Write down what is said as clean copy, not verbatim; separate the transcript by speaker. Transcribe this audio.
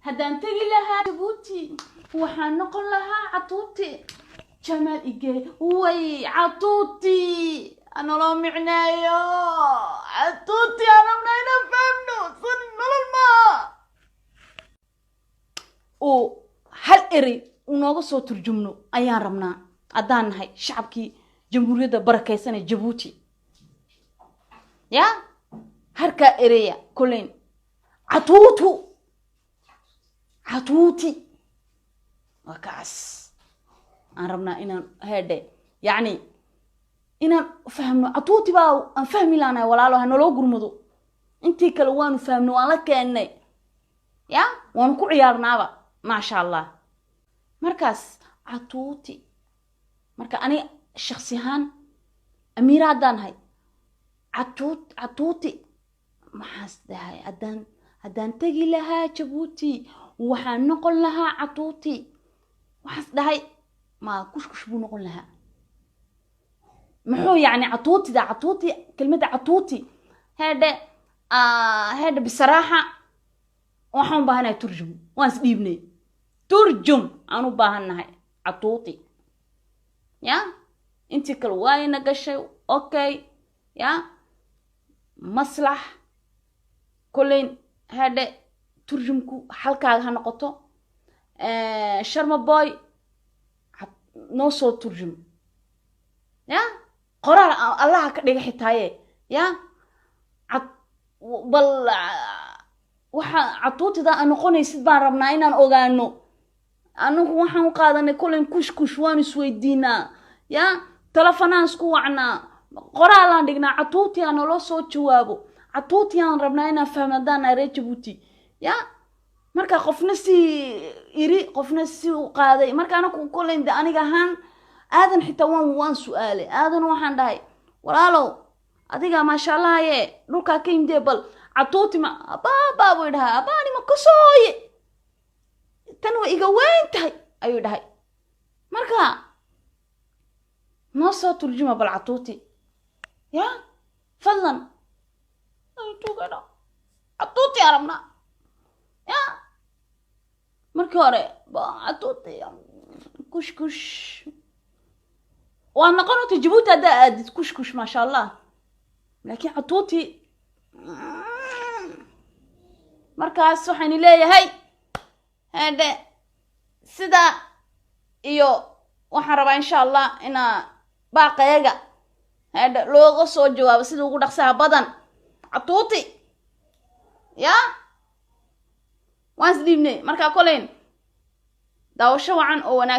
Speaker 1: Haddaan tegi lahaa Jabuuti, waxaan noqon lahaa catuuti. Jamaal ige way catuuti analoo micneeyo. Catuuti aan rabnaa inaan fahmno, san nolol maa oo hal erey uu nooga soo turjumno ayaan rabnaa, haddaan nahay shacabkii Jamhuuriyadda barakeysan ee Jabuuti. Ya harkaa ereya koleyn catuutu, catuuti waa kaas aan rabnaa inaan heedhe, yacni inaan fahmno. Catuuti baa aan fahmi laanahay. Walaalo, ha naloo gurmado. Intii kale waanu fahmno, waan la keennay, ya waanu ku ciyaarnaaba, maasha Allah. Markaas catuuti, marka aniga shaksi ahaan Amiira haddaan nahay, catuuti maxaas dhahay? Haddaan tegi lahaa Jabuuti, waxaan noqon lahaa catuuti. Waxaas dhahay, ma kushkush buu noqon lahaa? Muxuu yacni catuutida, catuuti, kelmadda catuuti? Heedhe heedhe, bisaraaxa waxaan u baahanahay turjum. Waan is dhiibnay, turjum aan u baahan nahay catuuti. Ya intii kale waayna gashay. Okay, ya maslax kolleyn hadhe turjumku halkaaga ha noqoto. Sharma Boy noo soo turjum, ya qoraal Allaha ka dhiga xitaaye. Ya bal waxa catuutida aan noqonaysid baan rabnaa inaan ogaano. Anagu waxaan u qaadanay kollen kush kush, waan isweydiinaa, ya telefonaan isku wacnaa, qoraalaan dhignaa, catuuti aa naloo soo jawaabo. Catuuti aan rabnaa inaan fahmo haddaan nahay reer Jabuuti. Ya marka qofna si iri, qofna si u qaaday. Marka anaku kollen de aniga ahaan Aadan xitaa waan su-aalay Aadan. Waxaan dhahay, "Walaalow, adiga maasha Allahaye dhulkaa ka yimidee, bal catuuti ma abaabaa?" Buu dhahay, "Abaani ma kasooye, tan way iga weyn tahay," ayuu dhahay. Marka noo soo turjuma bal catuuti, ya fadlan. Tugano catuuti aan rabnaa. Ya markii hore ba catuuti kush kush waa noqon ota Jabuuti haddaa aadid kush kush, maasha Allah, laakiin catuuti. Markaas waxaynu leeyahay hedhe sida iyo waxaan rabaa insha Allah inaa baaqeega hedhe looga soo jawaabo sida ugu dhaqsaha badan catuuti. Ya waan is dhiibnay. Markaa koleyn daawasho wacan oo wanaag.